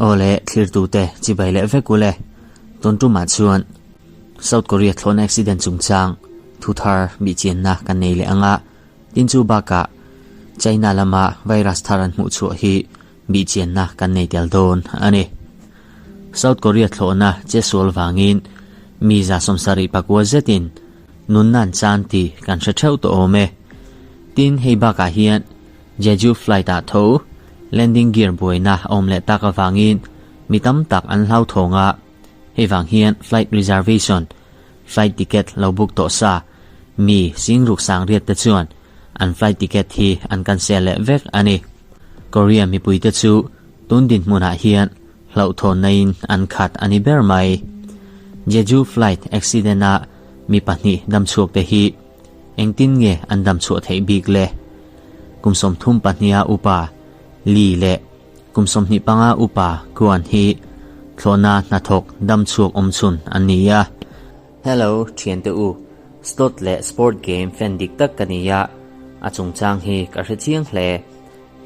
Aw le thlirtute chibai leh vek ule. Tun tumah chuan South Korea thlawhna accident chungchang thu thar bihchianna kan nei leh ang a, tin chu bakah China lama virus thar an hmuh chhuah hi bihchianna kan nei tel dawn a ni. South Korea thlawhna che sual vangin mi 79 zetin nunna an chan tih kan hre theuh tawh awm e. Tin, hei bakah hian Jeju flight ah tho landing gear buaina a awm leh tak avangin mi tam tak an hlauthawng a, hei vang hian flight reservation, flight ticket lo book tawh sa, mi singruk sangriat te chuan an flight ticket hi an cancel leh vek a ni. Korea mipuite chu tun dinhmunah hian hlauhthawnna in an khat a ni ber mai. Jeju flight accident a mi pahnih damchhuak te hi Engtin nge an dam chhuah theih bik le? Kum 32 a upa Li leh kum 25 upa Guan hi thlawhna hnathawk dam chhuak awm chhun an ni a. Hello thiante u, slot leh sport game fan dik tak ka ni a, a chungchang hi ka hre chiang hle.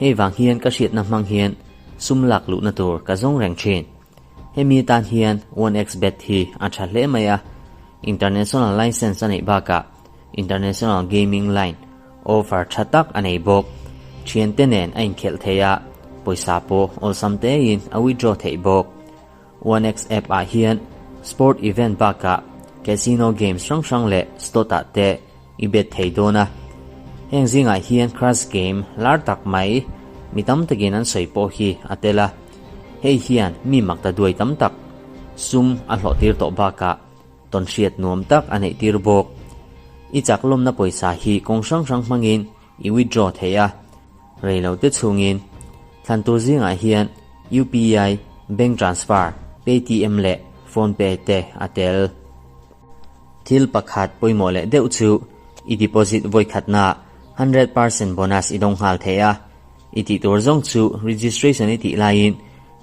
Hei vang hian ka hriatna hmang hian sum lak luhna tur ka zawng reng thin. Hemi tan hian 1xBet hi a tha hle mai a, International license a neih bakah International Gaming Line offer tha tak a nei bawk. Thiante nen a inkhelh thei a, pawisa pawh awlsam tein a withdraw theih bawk. 1x app ah hian sport event bakah casino games hrang hrang leh slot ah te i bet thei dawn a. Heng zingah hian crash game lar tak mai mi tam takin an sawi pawh hi a tel a. Hei hian mi mak ta duai tam tak sum a hlawh tir tawh bakah tawnhriat nuam tak a neih tir bawk. I chak lawmna pawisa hi kawng hrang hrang hmangin i withdraw thei a, rei lo te chhungin thlan tur zingah hian UPI, bank transfer, Paytm leh PhonePe te a tel. Thil pakhat pawimawh leh deuh chu i deposit vawikhatna 100% bonus i dawng nghal thei a, I tih tur zawng chu registration i tih laiin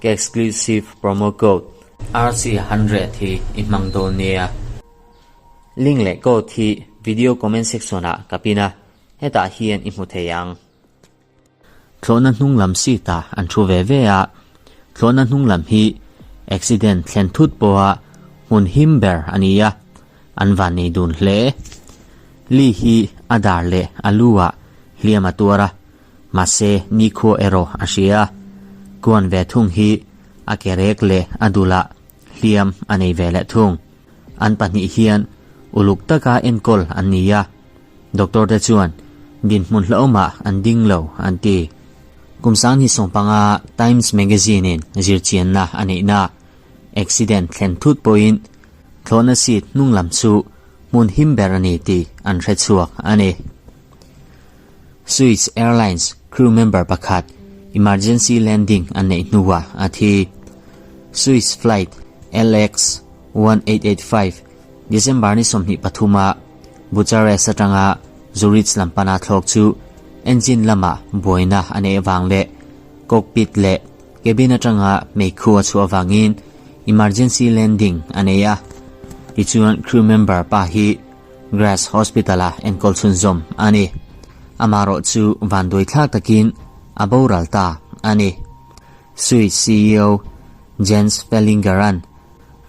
ka exclusive promo code RC100 hi i hmang dawn nia. Link leh code hi video comment section ah ka pin a, hetah hian i hmu thei ang. Thlawhna hnung lam seat ah an thu ve ve a, thlawhna hnung lam hi accident thlen thut pawha hmun him ber a ni a, an van nei dun hle. Lee hi a dar leh a lu ah hliam a tuar a, Mahse, nikhua erawh a hria a, kuan ve thung hi a ke rek leh a dulah hliam a nei ve leh thung. An pahnih hian uluk taka enkawl an ni a, doctor te chuan dinhmun hlauhawmah an ding lo an ti. Kum 2015 Times Magazine in zirchianna a neihna accident thlen thut pawhin thlawhna seat hnung lam chu hmun him ber a ni tih an hrechhuak a ni. Swiss Airlines crew member pakhat emergency landing a neih hnuah a thi. Swiss flight LX1885 December ni 23 a Bucharest atanga Zurich lam pana thlawk chu engine lamah buaina a neih avang leh cockpit leh cabin atanga meikhu a chhuah avangin emergency landing a nei a. Tichuan crew member pa hi Grass Hospital-a enkawl chhunzawm a ni. Amaherawh chu vanduai thlak takin a boral ta a ni. Swiss ceo Jens Fellinger-a'n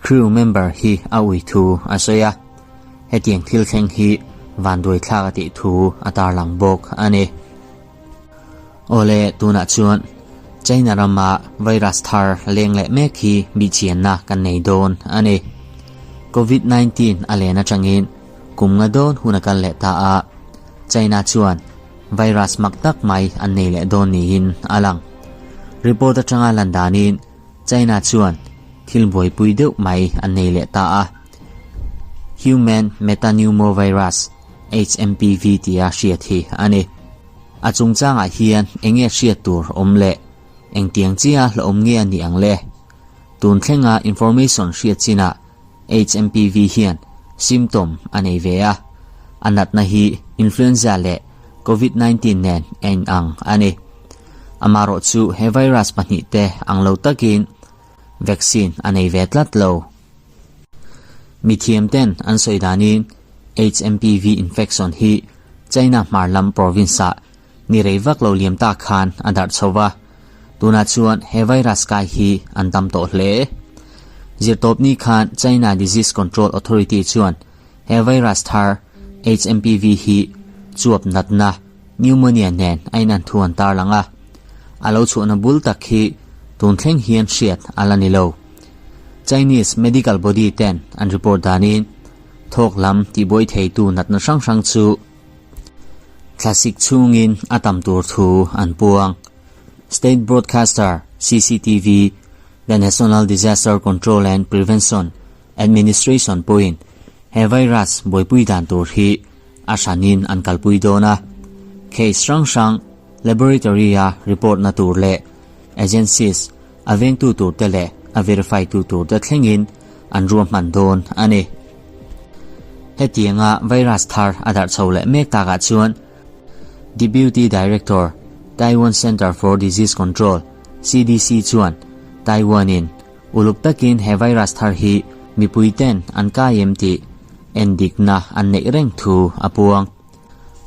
crew member hi a ui thu a sawi a, hetiang thil thleng hi vanduai thlak a tih thu a tarlang bawk a ni. Awle, tunah chuan China rama virus thar leng leh mek hi bihchianna kan nei dawn a ni. Covid 19 a len atangin kum nga dawn hun a kal leh ta a, China chuan virus mak tak mai an nei leh dawn niin a lang. Report atanga lan danin China chuan thil buaipui deuh mai an nei leh ta a, Human Metapneumovirus, HMPV tia hriat hi a ni. A chungchangah hian eng nge hriat tur awm le? Engtiang chia hlauhawm nge a nih ang le? Tun thlenga information hriat chinah HMPV hian symptom a nei ve a, a natna hi influenza leh Covid 19 nen a inang a ni. Amaherawh chu he virus pahnih te ang lo takin vaccine a nei ve tlat lo. Mithiam ten an sawi danin HMPV infection hi China hmar lam province ah Ni rei vak lo liam ta khan a darh chho va, tunah chuan he virus kai hi an tam tawh hle. Zirtawpni khan China Disease Control Authority chuan he virus thar HMPV hi chuap natna, pneumonia nen a inan thu an tarlang a, a lo chhuahna bul tak hi tun thleng hian hriat a la ni lo. Chinese medical body ten an report danin thawk lam tihbuai theitu natna hrang hrang chu Thlasik chhungin a tam tur thu an puang. State broadcaster CCTV, the National Disaster Control and Prevention Administration pawhin he virus buaipui dan tur hi a hranin an kalpui dawn a. Case hrang hrang laboratory-a report na tur leh agencies a vengtu tur te leh a verify tu tur te thlengin an ruahman dawn a ni. Hetianga virus thar a darh chho leh mek takah chuan Deputy Director, Taiwan Center for Disease Control, CDC, chuan Taiwan-in uluk takin he virus thar hi mipui ten an kai em tih endikna an neih reng thu a puang.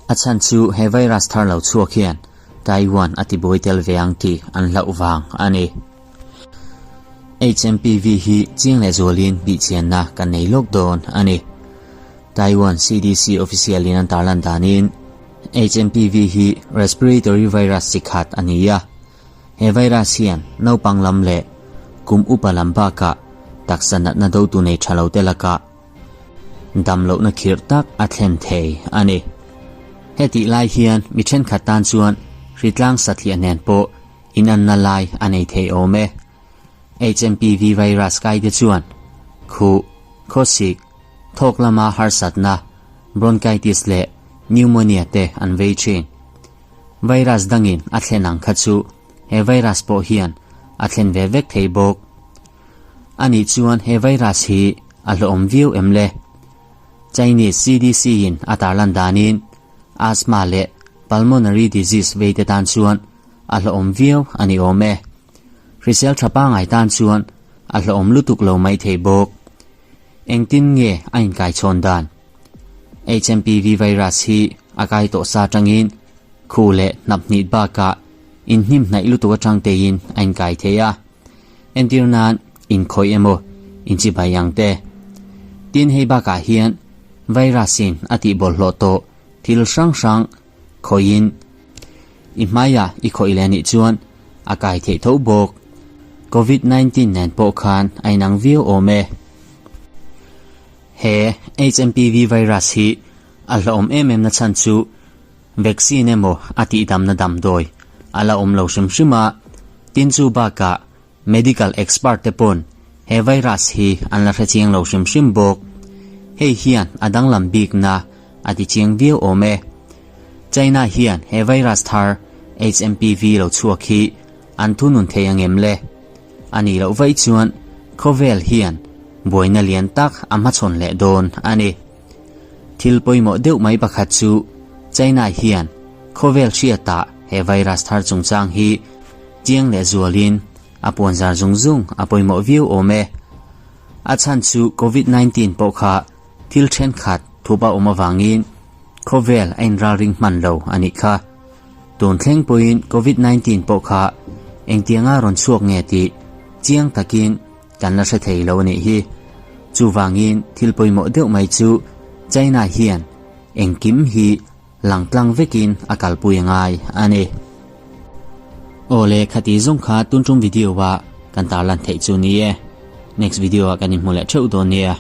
A chhan chu he virus thar lo chhuak hian Taiwan a tibuai tel ve ang tih an hlauh vang a ni. HMPV hi chiang leh zualin bihchianna kan nei lawk dawn a ni. Taiwan CDC official in an tarlan danin HMPV hi respiratory virus chi khat a ni a. He virus hian naupang lam leh kum upa lam bakah taksa natna dotu nei tha lo te lakah dam lohna khirh tak a thlen thei a ni. Hetih lai hian mi thenkhat tan chuan hritlang satliah nen pawh inanna lai a nei thei awm e. HMPV virus kai te chuan khuh, khawsik, thawk lama harsatna, bronchitis leh pneumonia te an vei thin. Virus dangin a thlen ang kha chu he virus pawh hian a thlen ve vek thei bawk. Anih chuan he virus hi a hlawhawm viau em le? Chinese CDC in a tarlan danin asthma leh pulmonary disease veite tan chuan a hlawhawm viau a ni awm e. Hrisel tha pangai tan chuan a hlawhawm lutuk lo mai thei bawk. Engtin nge a inkaichhawn dan? HMPV virus hi a kai tawh sa atangin khu leh hnap hnih bakah inhnim hnaih lutuk atang teiin a inkai thei a. Entir nan inkhawih emaw inchibai ang te. Tin hei bakah hian virus in a tih bawlhhlawh tawh thil hrang hrang khawihin i hmaiah i khawih leh anih chuan a kai theih tho bawk. Covid 19 nen pawh khan a inang viau awm e. He HMPV virus hi a hlauhawm em em na chhan chu Vaccine emaw a tihdamna damdawi a la awm lo hrim hrim a, tin chu bakah medical expert te pawn he virus hi an la hrechiang lo hrim hrim bawk. Hei hian a danglam bikna a tichiang viau awm e. China hian he virus thar HMPV lo chhuak hi an thunun thei angem le? A nih loh vaih chuan khawvel hian buaina lian tak a hmachhawn leh dawn a ni. Thil pawimawh deuh mai pakhat chu China hian khawvel hriatah he virus thar chungchang hi chiang leh zualin a puanzar zung zung a pawimawh viau awm e. A chhan chu Covid 19 pawh kha thil thenkhat thup a awm avangin khawvel a inralring hman lo a nih kha. Tun thleng pawhin Covid 19 pawh kha engtianga rawn chhuak nge tih chiang takin Kan la hre thei lo a nih hi. Chuvangin thil pawimawh deuh mai chu China hian engkim hi langtlang vekin a kalpui a ngai a ni. Aw le khati zawng kha tun tum video ah kan tarlan theih chu ni e. Next video ah kan inhmu leh theuh dawn nia.